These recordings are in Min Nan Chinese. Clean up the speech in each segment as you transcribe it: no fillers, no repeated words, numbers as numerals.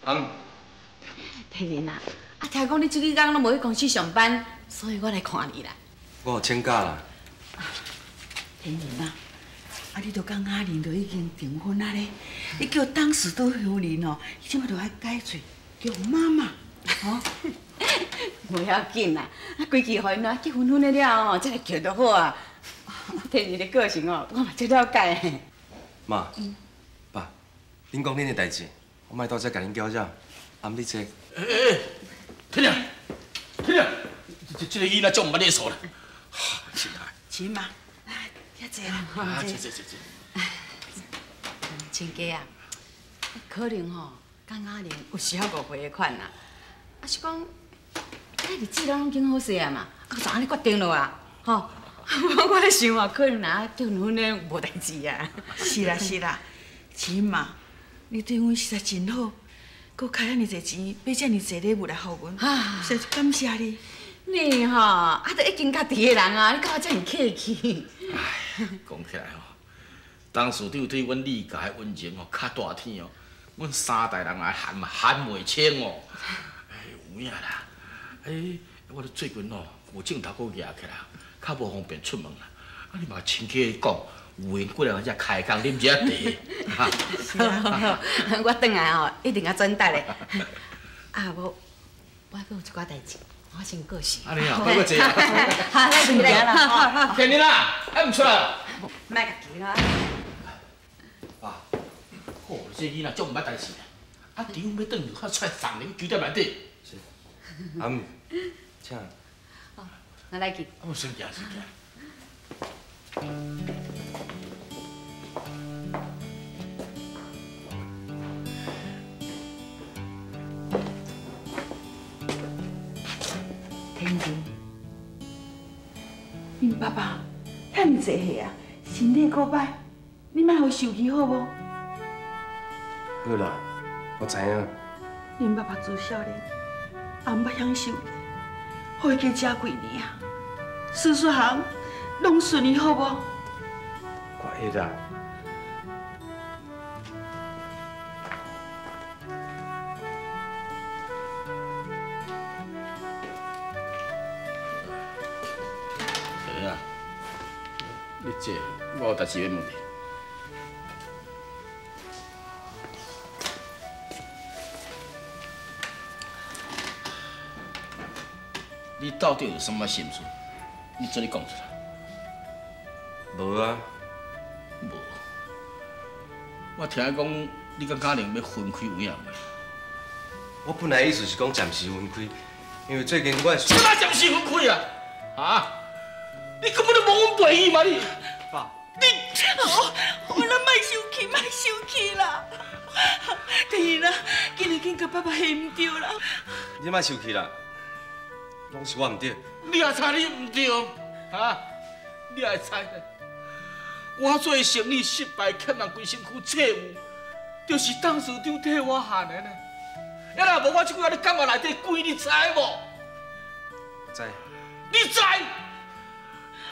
嗯。天仁啊，啊聽講你這幾工攏無去公司上班，所以我來看你啦。我有請假啦。天仁啊，啊你都佮雅玲都已經訂婚啊咧，你叫董事長夫人哦，伊這擺就愛改喙叫媽媽，吼。無要緊啦，啊規氣予𪜶啊結婚婚的了後，才來叫就好啊。天仁的個性哦，我嘛足了解。媽，爸，恁講恁的代誌，我莫到遮共恁攪擾，阿姆你坐。欸欸，天亮，天亮，這個囡仔足毋捌禮數啦。真害。是嘛？來，遐坐啦。坐坐坐坐。親家啊，可能吼，佮雅玲有時仔誤會的款啦。啊是講，這日子攏經好勢啊嘛，啊就按呢決定落啊，吼。我咧想啊，可能若結婚咧無代誌啊。是啦是啦，是嘛？你對阮實在真好，閣開遐爾濟錢買遮爾濟禮物來予阮，實在感謝你。你吼，啊，都已經家己的人啊，你佮我遮爾客氣。唉，講起來吼，董事長對阮李家的恩情吼較大天哦，阮三代人來含嘛含袂清哦。哎，有影啦，哎，我最近哦有鏡頭閣舉起來，較無方便出門啦。啊，你嘛親家講，有閒過來遮開工啉一下茶。啊，我轉來吼，一定愛轉達的。啊，無，我閣有一寡代誌，我先過去。按呢啊，閣坐啊。好，來來啦。天天啊，還毋出來？莫家己啦。爸，哦，這囡仔足毋捌代誌，啊，丈夫欲轉去，出來送你去酒店內底。是。阿姆，請。哦，那來去。啊，先行先行。天仁，恁爸爸遐爾濟歲啊，身體閣歹，你莫予伊受氣好無？好啦，我知影。恁爸爸自少年，也毋捌享受，予伊加食幾年啊，事事項攏順利好無？我會啦。哎呀，你坐，我有代誌欲問你。你到底有啥物心事？你做你講出來。無啊。無。我聽講你佮嘉玲欲分開有影無？我本來意思是講暫時分開，因為最近我……啥物暫時分開啊？啊？你根本就無阮陪伊嘛你！爸，你，我咱莫生氣，莫生氣啦！天仁啊，緊來緊共爸爸下毋對啦！你莫生氣啦，攏是我毋對。你也猜你毋對，哈？你也猜？我做生意失敗，欠人規身軀債務，就是董事長替我還的呢。啊，若無我這久仔咧監獄內底跪，你知無？知。你知？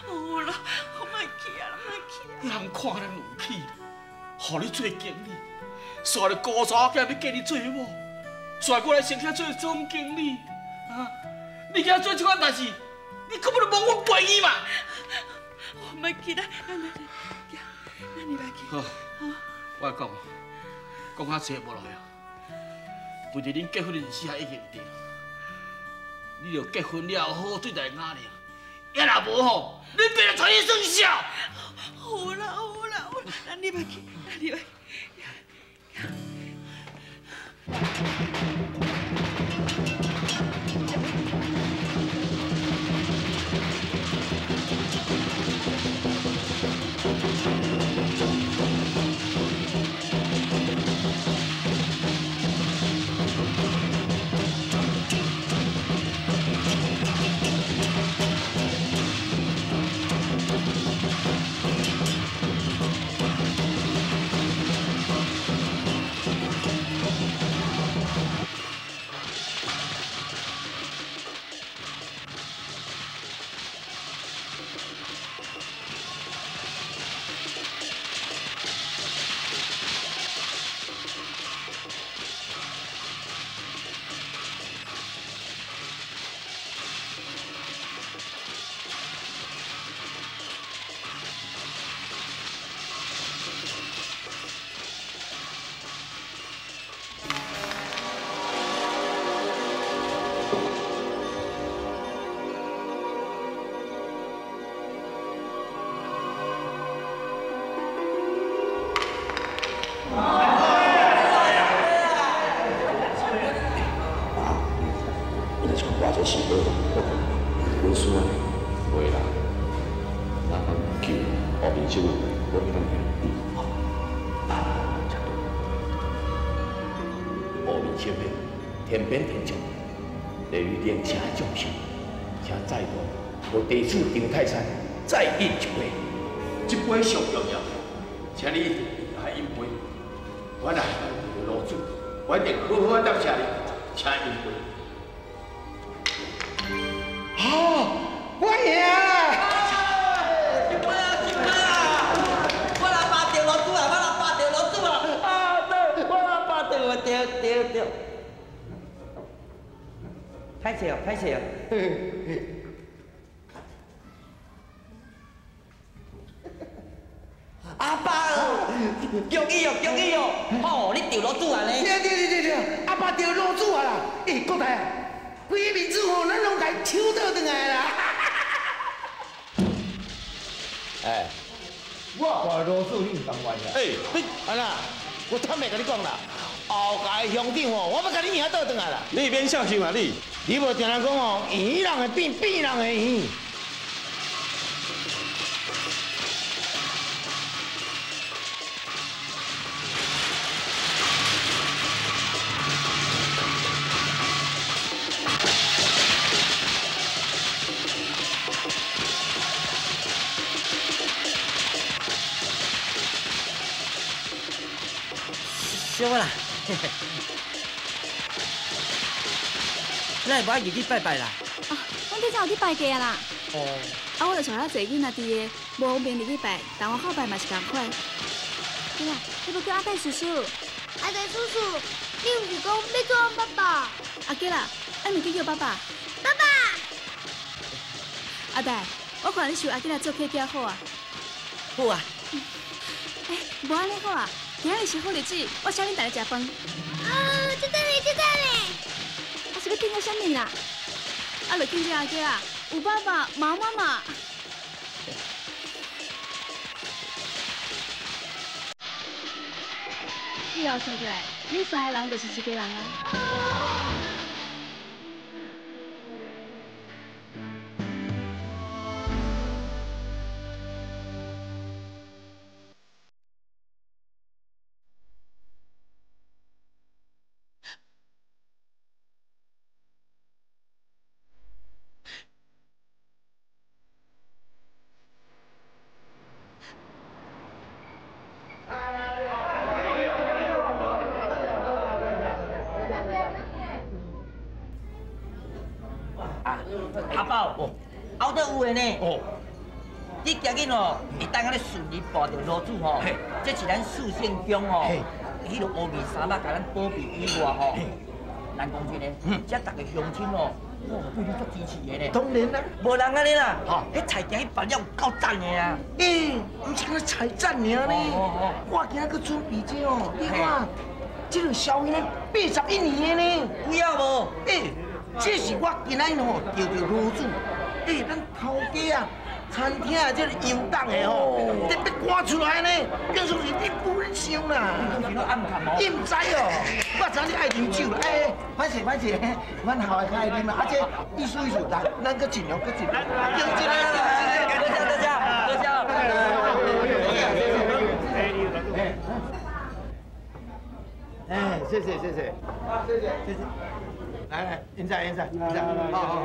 有啦，我莫去啊，莫去啊！人看咱有氣，予你做經理，煞咧孤查某囝欲嫁你做某，煞過來先去做總經理，啊！你今做這款代誌，你根本就罔阮陪伊嘛！我莫去啦，咱來，咱入來去。好，我來講，講較濟無路用。為著恁結婚的日子還已經定，你著結婚了後好對待雅玲，抑若無吼，恁爸就揣你算數。好啦好啦，咱入來去，咱入來。袂啦，咱求乌面叔保庇咱兄弟，吼，才对。乌面叔的天兵天将，例如灵车将士，请再度予地主张泰山再饮一杯，这杯上重要，请你一定爱饮杯。我若罗主，我一定好好答谢你，请饮杯。哦，我赢啦！一杯啊，一杯啊！我若巴着罗主啊，我若巴着罗主啊！啊，对，我若巴着，对对对。歹势哦，歹势哦。阿爸，恭喜哦，恭喜哦！吼，你着罗主啊呢？对对对对，阿爸着罗主啊啦！欸，国泰啊，规个面子吼，咱拢共抢倒转来啦！哎，我看罗主你毋甘愿啦。欸，你安那？我坦白共你讲啦，后届乡长吼，我欲共你赢倒转来啦。你免相信啊你！你无听人讲哦，圆人会变，变人会圆。小啦，咱会无爱入去拜拜啦？啊，阮顶早有去拜过啊啦。哦。啊，我就想遐济囡仔伫个，无方便入去拜，但我口拜嘛是仝款。对啦，你欲叫阿戴叔叔。阿戴叔叔，你毋是讲欲做阮爸爸？阿杰啦，爱毋去叫爸爸。爸爸。阿戴，我看你收阿杰来做客较好啊。好啊。欸，无按呢好啊。今仔日是好日子，我请恁大家食饭。啊，这等你，这等你。啊，是欲庆祝啥物啦？啊，就庆祝阿杰啊，有爸爸，嘛有妈妈。以后算起来，恁三个人就是一家人啊。阿宝，后头有的呢。哦。你今日哦，会当按呢顺利跋著炉主吼，这是咱四圣宫吼，彼个乌面衫仔共咱保庇以外吼，咱讲真的，这逐个乡亲哦，哇，对你足支持的呢。当然啦，无人按呢啦，彼菜行去办了有够赞的啊。欸，毋是干焦菜赞尔呢，我今仔阁准备这哦，你看，这个消费81年的呢，有影无？欸。这是我今仔日吼钓著炉主，欸，咱头家啊，餐厅啊，这个游档的吼，特别赶出来呢，变说是你不忍想啦。你毋知哦，我知你爱啉酒啦，欸，歹势歹势，阮后来较爱啉啦，啊这意思意思，来，咱阁尽量阁尽量，饮一个，多谢多谢多谢。哎，谢谢谢谢，啊谢谢谢谢。来来，现在现在现在，好好好。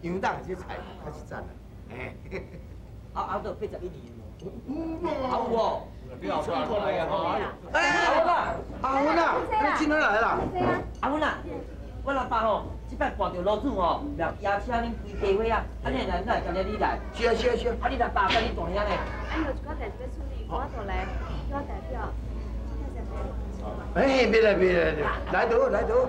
杨董这菜较是赞啦，哎。啊啊，都81年无？有啊有哦。你后过来啊！哎，阿芬啊，你今天来啦？阿芬啊，我老爸吼，这摆跋著炉主吼，邀请恁规家伙啊，按呢来，咱会今日你来。是啊是啊是啊。啊，你老爸佮你大兄呢？啊，伊有一寡代志欲处理，无法度来，叫我代表。哎，别来别来，来多来多，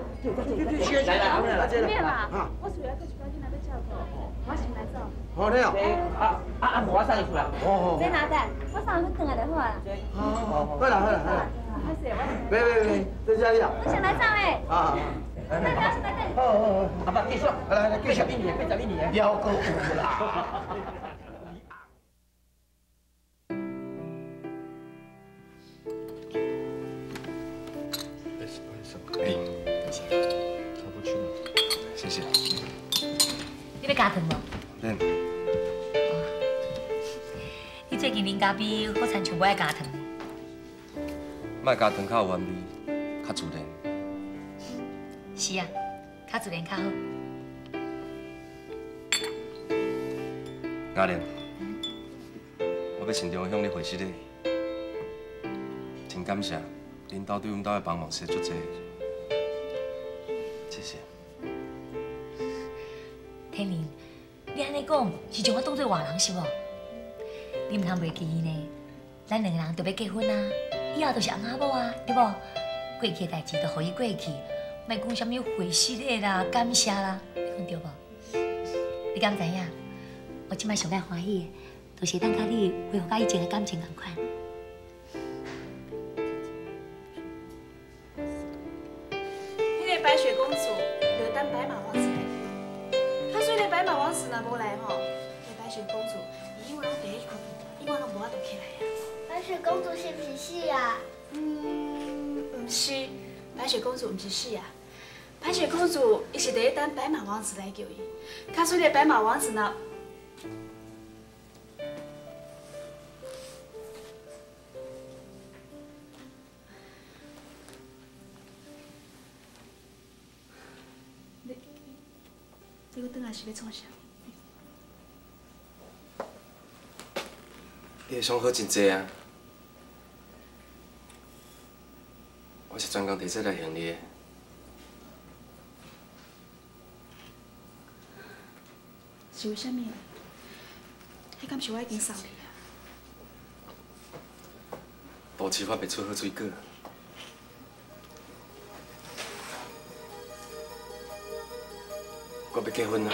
来来来来，免啦，我厝内阁一寡囡仔欲照顾，我先来走。好嘞哦。啊啊啊！无我送伊出来。好好。这拿带，我送伊转来就好啊。好好好啦好啦好啦。歹势，我。别别别，在这里啊。我先来走嘞。啊。那不要先来等。好好好。阿爸继续，来来继续。81年，81年。了阁有啦。哎，差不多。谢谢。你欲加糖无？免。近啉咖啡，好亲像无爱加糖。莫加糖较有原味，较自然。是啊，较自然较好。雅玲，我欲慎重向你回失礼，真感谢恁兜对阮兜的帮忙，实足济，谢谢。天林，你按呢讲是将我当做外人是无？你毋通袂记呢，咱两个人就欲结婚啊，以后就是翁仔某啊，对无？过去的代志就予伊过去，莫讲啥物回失礼啦、感谢啦，你讲对无？你敢知影？我这摆上爱欢喜的，就是会当佮你恢复佮以前的感情仝款。彼个白雪公主就等白马王子来。他虽然白马王子若无来吼，彼白雪公主伊永远拢伫咧睏，永远拢无法度起来啊。白雪公主是毋是死啊？嗯，毋是，白雪公主毋是死啊。白雪公主伊是伫咧等白马王子来救伊。假使彼个白马王子若……你阁转来是欲创啥？你的伤好真济啊！我是专工提这来还你的。是为啥物？彼敢是我已经送你啊？都市发袂出好水果。我欲结婚啊！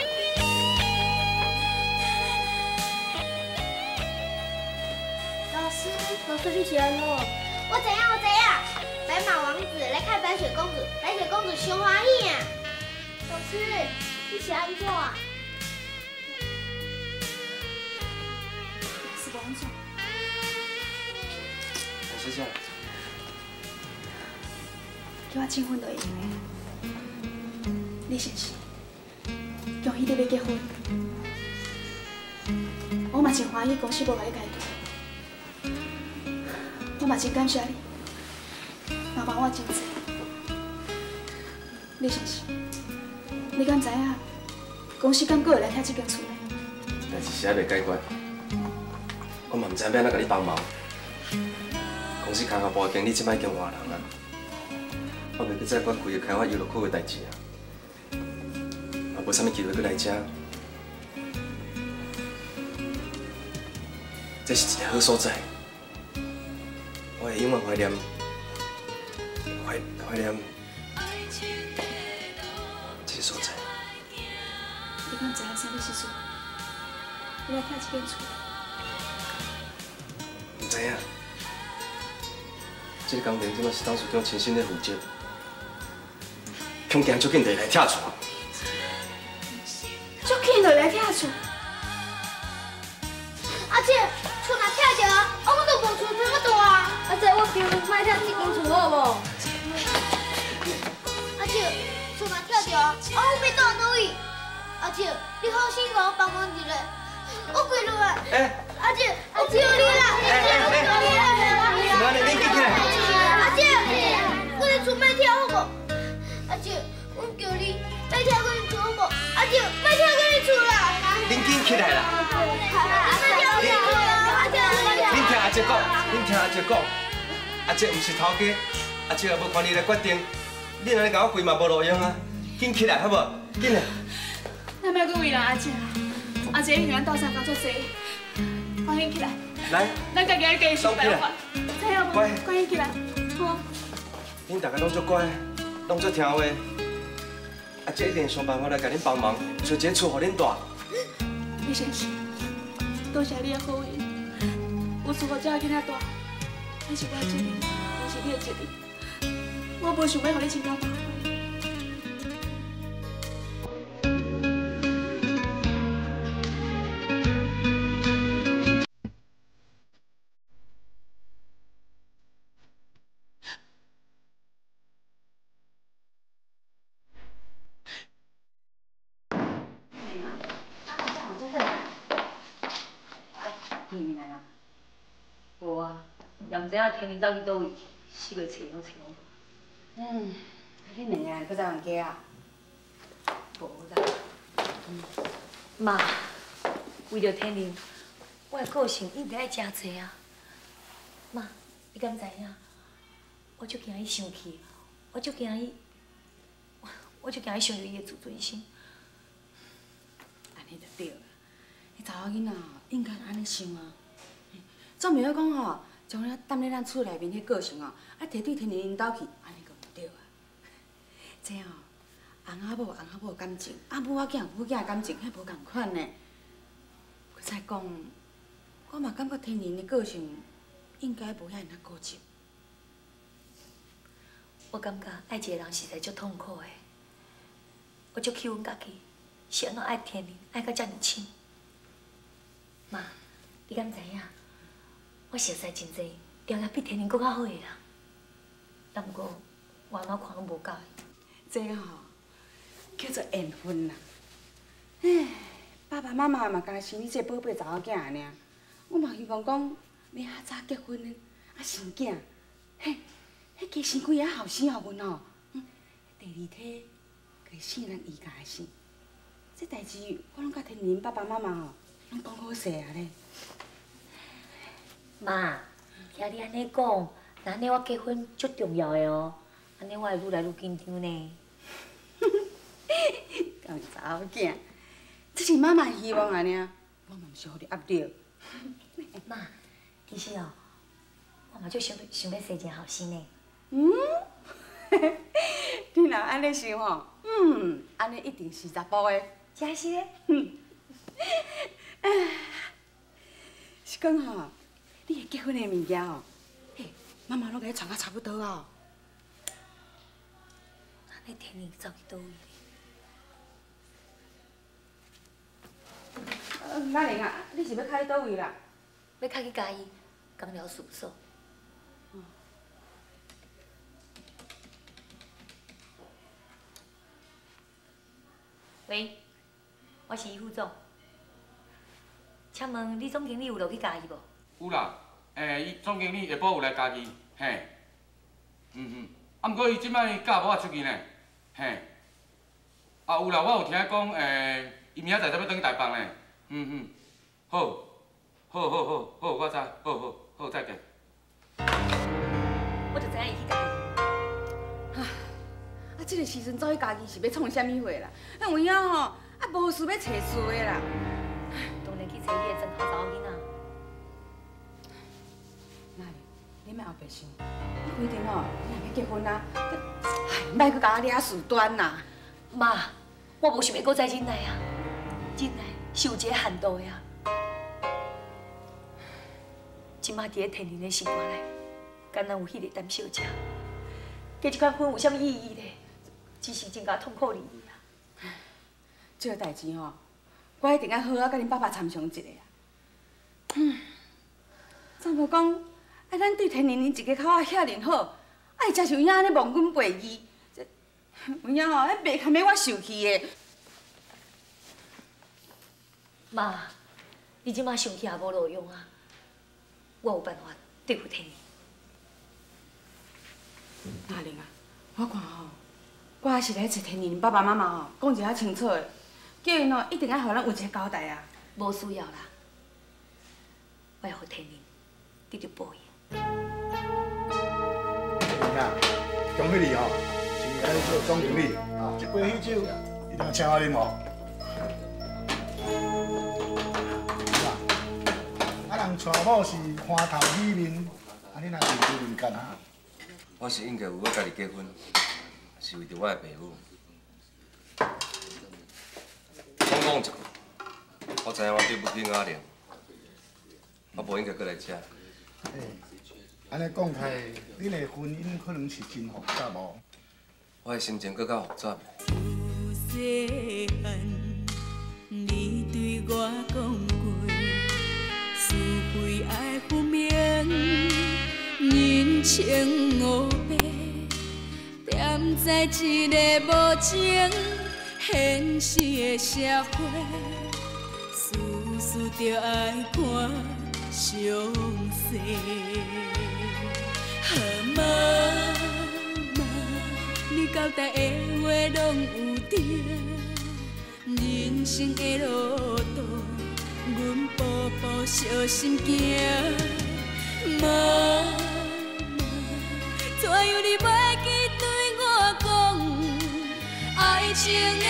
老师，老师你是按怎？我知影，我知影。白马王子来看白雪公主，白雪公主伤欢喜啊！老师，你是按怎？是无按怎？陈小姐，叫我证婚就会用的。李先生。恭喜你欲结婚，我嘛真欢喜公司无共你开除，我嘛真感谢你，麻烦我真济。李先生，你敢知影公司敢阁会来拆这间厝呢？代志实在袂解决，我嘛毋知欲按怎共你帮忙。公司开发部的经理这摆已经换人啊，我袂阁再管规个开发游乐区的代志啊。无啥物机会阁来遮，这是一个好所在，我会永远怀念，怀念这个所在。你敢知影啥物时阵，你来拆这间厝？毋知影，这个工程这摆是董事长亲身咧负责，恐惊足紧就会来拆厝。足紧就来拆厝。阿姐，厝若拆著啊，我都无厝通啊住啊。阿姐，我求你莫拆这间厝好无？阿姐，厝若拆著啊，我欲住佗位？阿姐，你好心共我帮忙一下，我跪落来。阿姐，我求你啦！阿姐，我求你啦！妈，你紧起来。阿姐，阮的厝莫拆好无？阿姐，阮求你，莫拆阮的厝好无？阿姐，莫拆阮的厝啦！恁紧起来啦！恁听阿姐讲，恁听阿姐讲，阿姐毋是头家，阿姐也无权利来决定。你按呢共我跪嘛无路用啊！紧起来好无？紧来！咱莫阁为难阿姐啊！阿姐已经咱斗相共足济，赶紧起来！来，咱家己爱继续想办法，知影无？赶紧起来，好。恁大家拢足乖，拢足听话。阿姐一定想办法来共恁帮忙，找一个厝予恁住。李先生，多谢你的好意，有厝予这个囡仔住，那是我的责任，也是你的责任。我无想欲予你增加麻烦。也毋知影天灵走去佗位，死袂揣拢揣无。嗯，你两个阁在冤家啊？无啦。妈，为著天灵，我的个性应该爱诚济啊。妈，你敢知影？我足惊伊生气，我足惊伊，我足惊伊伤著伊的自尊心。按呢就对啦。彼查某囡仔应该按呢想啊。总袂晓讲吼，将咱踮咧咱厝内面彼个性哦，啊，提对天灵𪜶兜去，按呢阁毋对啊。这哦，翁仔某有翁仔某的感情，啊母仔囝有母仔囝的感情，彼无仝款呢。阁再讲，我嘛感觉天灵的个性应该无遐尔啊固执。我感觉爱一个人实在足痛苦的，我足气阮家己，是按怎爱天灵，爱到遮尔深。妈，你敢知影？我熟似真济，定定比天灵阁较好的人，但毋过我按怎看拢无佮意。这吼叫做缘分啦。唉，爸爸妈妈嘛，敢若生你这宝贝查某囝尔。我嘛希望讲，欲较早结婚呢，啊生囝，嘿，彼加生几个后生后运哦。第二胎会生咱伊家的生，这代志我拢佮天灵爸爸妈妈吼，拢讲好势啊咧。妈，听你按呢讲，那按呢我结婚足重要的哦，按呢我会愈来愈紧张呢。敢是查某囝，这是妈妈的希望啊尔，我嘛毋是予你压力。妈，其实哦，我嘛足想想欲生一个后生呢。嗯，你若按呢想吼，按呢一定是查埔的。真是的。是讲吼。你的结婚的物件哦，嘿，妈妈拢共你创甲差不多啊。那天灵走去佗位？阿玲啊，你是欲开去佗位啦？欲开去嘉义工寮事务所。喂，我是余副总，请问李总经理有落去嘉义无？有啦，伊总经理下晡有来嘉义，嘿，啊，毋过伊这摆假无法出去呢，嘿，啊有啦，我有听讲，伊明仔载才欲转去台北呢，好，好好好好，我知，好好好，再见。我就知影伊去嘉义。啊，这个时阵走去嘉义是欲创啥物货啦？啊有影吼，啊无事欲揣事的啦。当然去揣彼个庄头查某囡仔。你莫后白想，你规定哦，你若欲结婚啊，哎，莫阁共我惹事端啦。妈，我无想欲阁再忍耐啊，忍耐是有一个限度的啊。这马伫咧天灵的心肝内，敢若有彼个陈小姐，结这款婚有啥物意义咧？只是增加痛苦而已啊。这个代志吼，我一定爱好好佮恁爸爸参详一下啊。怎无讲？啊，咱对天灵𪜶一家口仔遐尔好，啊，伊才是有影按呢忘恩负义，这有影吼，彼袂堪欲我受气的。妈，你这马生气也无路用啊，我有办法对付天灵。阿玲啊，我看吼，我还是来揣天灵爸爸妈妈吼，讲一下清楚的，叫𪜶吼一定爱予咱有一个交代啊。无需要啦，我会予天灵得著报应。啊，恭喜你哦，升来做总经理，这杯喜酒一定要请我啉哦。啊，人娶某是欢头喜面，啊，你若是认面干哈？我是应该有我家己结婚，是为著我的爸母。讲讲一句，我知影我对不起阿玲，我无应该阁来遮。按呢讲起来，恁的婚姻可能是真复杂哦。我的心情阁较复杂。自细汉，你对我讲过，是非爱分明，人情乌白，踮在这个无情现实的社会，事事著爱看详细。好妈妈，你交代的话拢有听，人生的路途，阮步步小心行。妈妈，怎样你袂记对我讲，爱情的